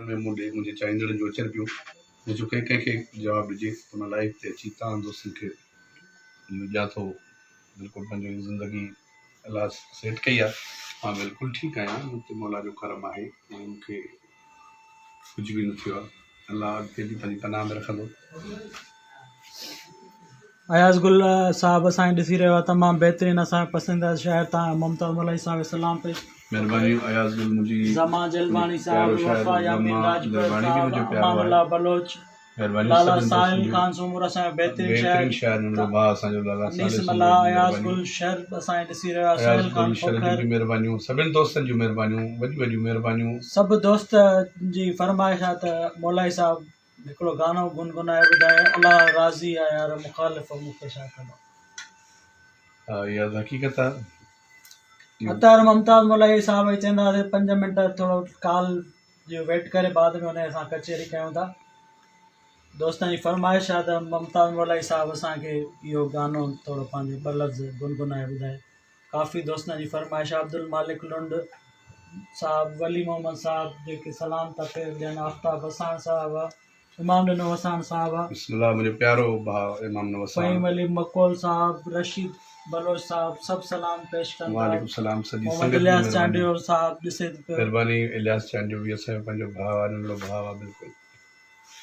۾ مون ڏي منهنجي چاهيندڙن جون اچن پيون مون چيو ڪنهن ڪنهن کي جواب ڏجي ته مان لائيو تي اچي توهان دوستن کي اهو ڏيان ٿو بلڪل پنهنجي زندگي الله سيٽ ڪئي آهي مان بلڪل ٺيڪ آهيان مون تي مولا جو ڪرم آهي ۽ مون کي ڪجهه به نه ٿيو آهي الله اڳتي به پنهنجي پناهه ۾ رکندو. اياز گل صاحب اسان کي ڏسي رهيو آهي تمام بهترين اسان جو پسنديده شاعر تان ممتاز مولائي صاحب کي سلام پيش. مهرباني اياز گل منهنجي زمان جلباڻي صاحب پيارو شاعر وفا يامين زمان راڄپر جلباڻي به صاحب منهنجو پيارو امان آهي الله بلوچ مهرباني لالا سڀني دوستن ساحل جون خان سومرو اسان جو بهترين بهترين شاعر شاعر ننڍڙو ڀاء اسان جو لالا انيس صالح سومرو ملاح جي اياز مهرباني گل شر اسان کي ڏسي رهيو آهي اياز سهيل خان گل شر جون کوکر به مهربانيون سڀني دوستن جون مهربانيون وڏيون وڏيون مهربانيون. سڀ دوست جي فرمائش آهي ته مولائي صاحب هڪڙو گانو گنگنائي ٻڌايو الله راضي آ يار مخالف مون کي ڇا ڪندو. ها اها ته حقيقت آ. اطهر ممتاز مولائي صاحب کي چونداسين پنج منٽ ٿورو ڪال جو ويٽ ڪري بعد ۾ ان سان ڪچهري ڪيون ٿا دوستن جي فرمائش آ ته ممتاز مولائي صاحب اسان کي اهو گانو ٿورو پنهنجو ٻه لفظ گنگنائي ٻڌائي ڪافي دوستن جي فرمائش آ عبدالمالڪ لنڊ صاحب ولي محمد صاحب جيڪي سلام ٿا پيش ڏين آفتاب وساڻ صاحب آ امام ڏنو وساڻ صاحب آ. بسم الله منهنجو پيارو ڀاء امام ڏنو وساڻ. فهيم علي مڪول صاحب رشيد بلوچ صاحب سڀ سلام پيش ڪن ٿا. وعليڪم سلام سڄي محمد سنگت جي الياس مهرباني. چانڊيو صاحب ڏسي ٿو پيو. مهرباني الياس چانڊيو به اسان جو پنهنجو ڀاء آ ننڍڙو ڀاء آ بلڪل.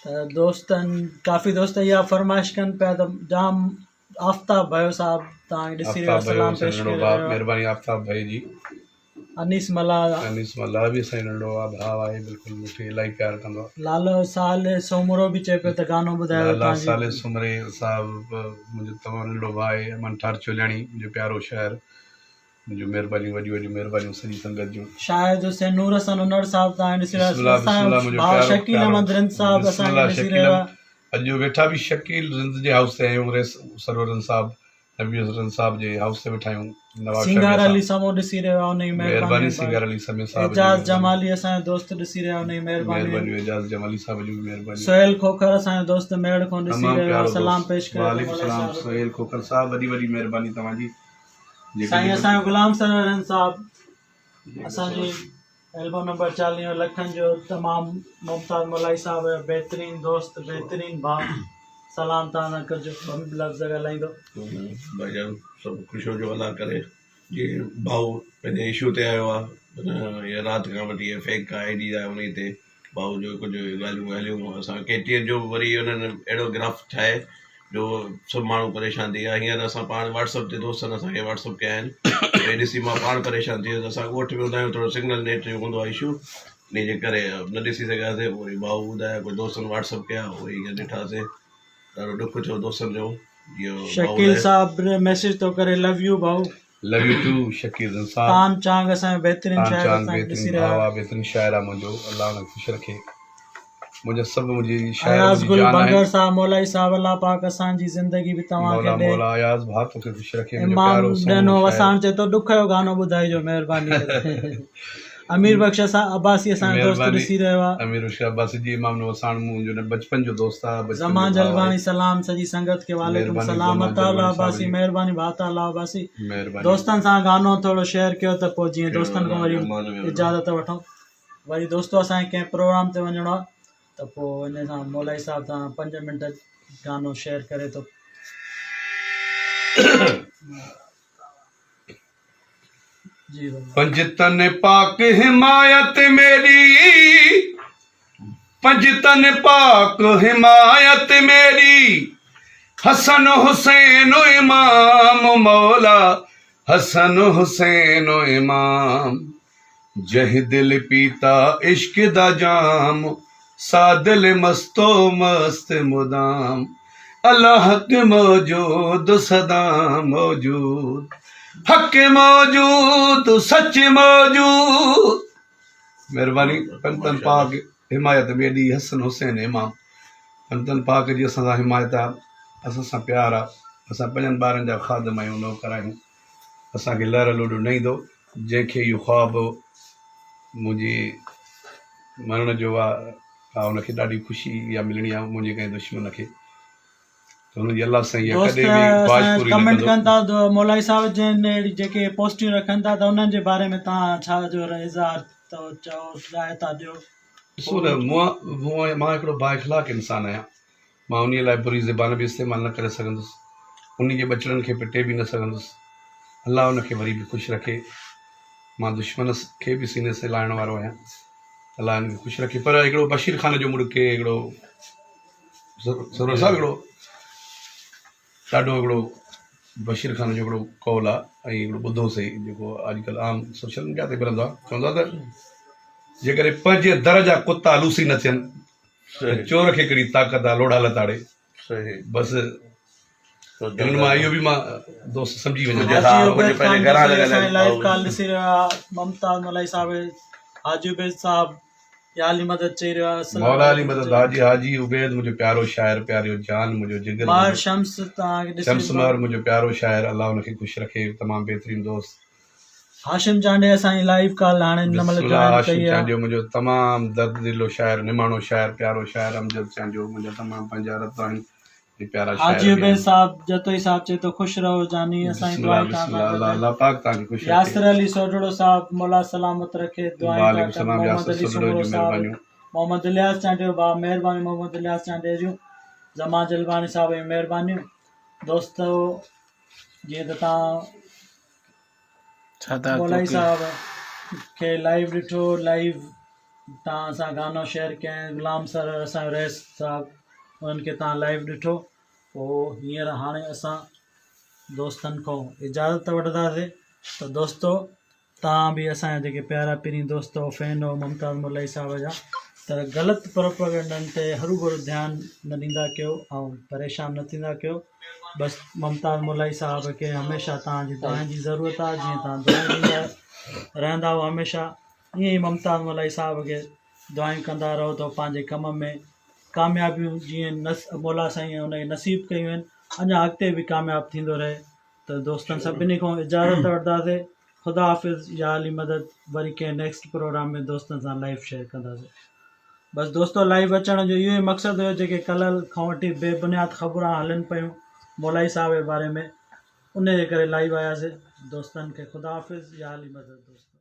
ته دوستن ڪافي دوست اها فرمائش ڪن پيا ته جام آفتاب ڀيو صاحب توهان کي ڏسي رهيو آفتاب ڀيو سلام اسان پيش جو ننڍڙو ڪري ڀاء رهيو آهي. مهرباني آفتاب ڀئي جي. انيس ملاح. انيس ملاح به اسان جو ننڍڙو آ ڀاء آهي بلڪل مون کي الاهي پيار ڪندو آ. لالا صالح سومرو به چئي پيو ته گانو ٻڌايو لالا توهان جي. صالح سومري صاحب به منهنجو تمام ننڍڙو ڀاء آهي امان ٺار چولياڻي منهنجو پيارو شاعر منهنجون مهربانيون وڏيون وڏيون مهربانيون سڄي سنگت جون. شاهد حسين نور حسن انڙ صاحب توهان کي ڏسي رهيو بسم الله اسان بسم جو الله منهنجو ڀاء پيارو شڪيل پيارو احمد رند صاحب بسم اسان کي الله ڏسي شڪيل رهيو احمد آهي. اڄ ويٺا به شڪيل رند جي هائوس تي آهيون ريس سرور رند صاحب نبي رند صاحب جي هائوس تي ويٺا آهيون نواب شاهه سينگار ۾ علي اسان سمون ڏسي رهيو آهي ان جي مهرباني مهرباني سينگار علي سمي صاحب جي اعجاز مهرباني جمالي اسان جو دوست ڏسي رهيو آهي ان جي مهرباني مهربانيون اعجاز جمالي صاحب جون به مهربانيون. سهيل کوکر اسان جو دوست ميڙ کان ڏسي تمام رهيو آهي پيارو سلام دوست پيش ڪري ٿو وعليڪم مولائي سلام صاحب کي. سهيل کوکر صاحب وڏي وڏي مهرباني توهان جي جيڪي سائين جيڪي اسان جو غلام سرور رند صاحب اسان جي البم نمبر 40 لکن جو تمام ممتاز مولائي صاحب جو بهترين دوست بهترين ڀاء سلام توهان سان ڪجهه ٻه لفظ ڳالهائيندو. ڀائيجان سڀ خوش هجو الله ڪري جي ڀائو پنهنجي اشو تي آيو آ هي رات کان وٺي هي فيڪ I D آهي انهي تي ڀائو جو ڪجهه ڳالهيون هليون اسان ڪي ٽي اين جو به وري انهن اهڙو گراف ٺاهي جو سڀ ماڻهو پريشان ٿي ويا هينئر اسان پاڻ واٽس اپ تي دوستن اسان کي واٽس اپ ڪيا آهن اهي ڏسي مان پاڻ پريشان ٿي ويس اسان ڳوٺ ۾ هوندا آهيون ٿورو سگنل نيٽ جو هوندو آهي اشو ان جي ڪري نه ڏسي سگهياسي پوء وري ڀائو ٻڌايا ڪجهه دوستن واٽس اپ ڪيا اهي هينئر ڏٺاسي ڏاڍو ڏک ٿيو دوستن جو جيئن ڀائو شڪيل ٻڌائي صاحب ميسيج ٿو ڪري لو يو ڀائو. لو يو ٽو شڪيل رند صاحب. تان چانگ اسان جو بهترين تان شاعر چانگ اسان کي ڏسي بهترين رهيو ڀاء آهي. آ بهترين شاعر آ منهنجو الله ان کي خوش رکي منهنجا سڀ منهنجي شاعر اياز منهنجي گل جان آهن. ڀنگر صاحب مولائي صاحب الله پاڪ اسان جي زندگي به توهان کي مولا ڏي. مولا اياز ڀاء توکي خوش رکي منهنجو امام پيارو سهڻو ڏنو شاعر. وساڻ چئي ٿو ڏک جو گانو ٻڌائجو مهرباني ڪري. امير بخش اسان عباسي اسان جو دوست مهرباني ڏسي رهيو آ. امير بخش عباسي جي امام ڏنو وساڻ منهنجو نه بچپن جو دوست آ بچپن جو زمان ڀاء آهي. جلباڻي سلام سڄي سنگت کي وعليڪم مهرباني سلام زمان عطا الله جلباڻي صاحب عباسي جي. مهرباني ڀاء عطا الله عباسي مهرباني. دوستن سان گانو ٿورو شيئر ڪيو ته پوء جيئن ڪهڙو دوستن کان وري امان ۾ وڃو. اجازت وٺون وري دوستو اسان کي ڪنهن پروگرام تي وڃڻو آ ته پوء ان سان مولائي صاحب سان پنج منٽ گانو شيئر ڪري ٿو. پنجتن پاڪ حمايت ميري پنجتن پاڪ حمايت ميري حسن حسين امام مولا حسن حسين امام جنهن دل پيتا عشق دا جام سا دل مستو مست مدام الله حق موجود سدا موجود حق موجود سچ موجود مهرباني پنجتن پاڪ حمايت ميڏي حسن حسين امام پنجتن پاڪ جي اسان سان حمايت آ اسان سان پيار آ اسان پنجن ٻارن جا خادم آهيون نوڪر آهيون اسان کي لهر لوڏو نه ايندو جنهن کي اهو خواب منهنجي مرڻ جو آ ان کي ڏاڍي خوشي اها ملڻي آ منهنجي ڪنهن دشمن کي ته هن جي الله سائين اها دوست ڪڏهن به خواهش اسان پوري نه ڪمينٽ ڪندو. ڪن ٿا مولائي صاحب جن اهڙي جيڪي پوسٽيون رکن ٿا ته انهن جي باري ۾ توهان ڇا جو اظهار ٿو چئو راء ٿا ڏيو. ڏسو نه مون مون مان هڪڙو با اخلاق انسان آهيان مان انهي لاء بري زبان به استعمال نه ڪري سگهندس انهي جي ٻچڙن کي پٽي به نه سگهندس الله ان کي وري به خوش رکي مان دشمن کي به سيني سين لائڻ وارو آهيان الله ان کي خوش رکي پر هڪڙو بشير خان جو مڙ کي هڪڙو سرور صاحب هڪڙو ڏاڍو هڪڙو بشير خان جو هڪڙو قول آ ۽ هڪڙو ٻڌو سي جيڪو اڄڪلهه عام سوشل ميڊيا تي ملندو آ چوندو آ ته جيڪڏهن پنهنجي در جا ڪتا لوسي نه ٿين ته چور کي ڪهڙي طاقت آ لوڙها لتاڙي بس هن مان اهو به مان دوست سمجهي وڃن حاجي عبيد خان اسان جي لائيو ڪال ڏسي رهيو آ ممتاز ملائي صاحب حاجي عبيد صاحب يا علي مدد چئي رهيو آهي السلام مولا علي مدد حاجي حاجي عبيد منهنجو پيارو شاعر پياريو جان منهنجو جگر ماهر شمس توهان کي ڏسي شمس مهر منهنجو پيارو شاعر الله ان کي خوش رکي تمام بهترين دوست هاشم چانڊيو اسان جي لائيو ڪال هاڻي هن مهل بسم الله جوائن هاشم ڪئي آهي چانڊيو منهنجو تمام درد دلو شاعر نماڻو شاعر پيارو شاعر امجد چانڊيو منهنجا تمام پنهنجا رت آهن ۽ پيارا شاعر حاجي به عبيد آهن صاحب جتوئي صاحب چئي ٿو خوش رهو جاني اسان جي بسم الله دعائين بسم توهان الله سان الله گڏ الله پاڪ توهان کي خوش رکي ياسر علي سوڍڙو صاحب مولا سلامت رکي دعائين ٿا وعليڪم ڪن السلام محمد ياسر علي سوڍڙو سومرو جون صاحب مهربانيون محمد الياس چانڊيو ڀاء مهرباني محمد الياس چانڊيي جون زمان جلباڻي صاحب جون مهربانيون دوستو جيئن ته توهان مولائي صاحب کي لائيو ڏٺو لائيو توهان سان گانو شيئر ڪيائين غلام سرور اسان جو رئيس صاحب انهن کي توهان لائيو ڏٺو پوء هينئر هاڻي اسان دوستن کان اجازت وٺنداسين ته دوستو توهان به اسان جا جيڪي پيارا پرين دوست هو فين هو ممتاز مولائي صاحب جا ته غلط پروپيگنڊن تي هروڀرو ڌيان نه ڏيندا ڪيو ۽ پريشان نه ٿيندا ڪيو بس ممتاز مولائي صاحب کي هميشه توهان جي دعائن جي ضرورت آهي جيئن توهان دعائون ڏيندا رهندا هو هميشه ائين ئي ممتاز مولائي صاحب کي دعائون ڪندا رهو ته پنهنجي ڪم ۾ ڪاميابيون جيئن نس مولا سائين ان کي نصيب ڪيون آهن اڃا اڳتي به ڪامياب ٿيندو رهي ته دوستن سڀني کان اجازت وٺنداسي خدا حافظ يا علي مدد وري ڪنهن نيڪسٽ پروگرام ۾ دوستن سان لائيو شيئر ڪنداسي بس دوستو لائيو اچڻ جو اهو ئي مقصد هيو جيڪي ڪلهه کان وٺي بي بنياد خبران هلن پيون مولائي صاحب جي باري ۾ ان جي ڪري لائيو آياسي دوستن کي خدا حافظ يا علي مدد دوستو.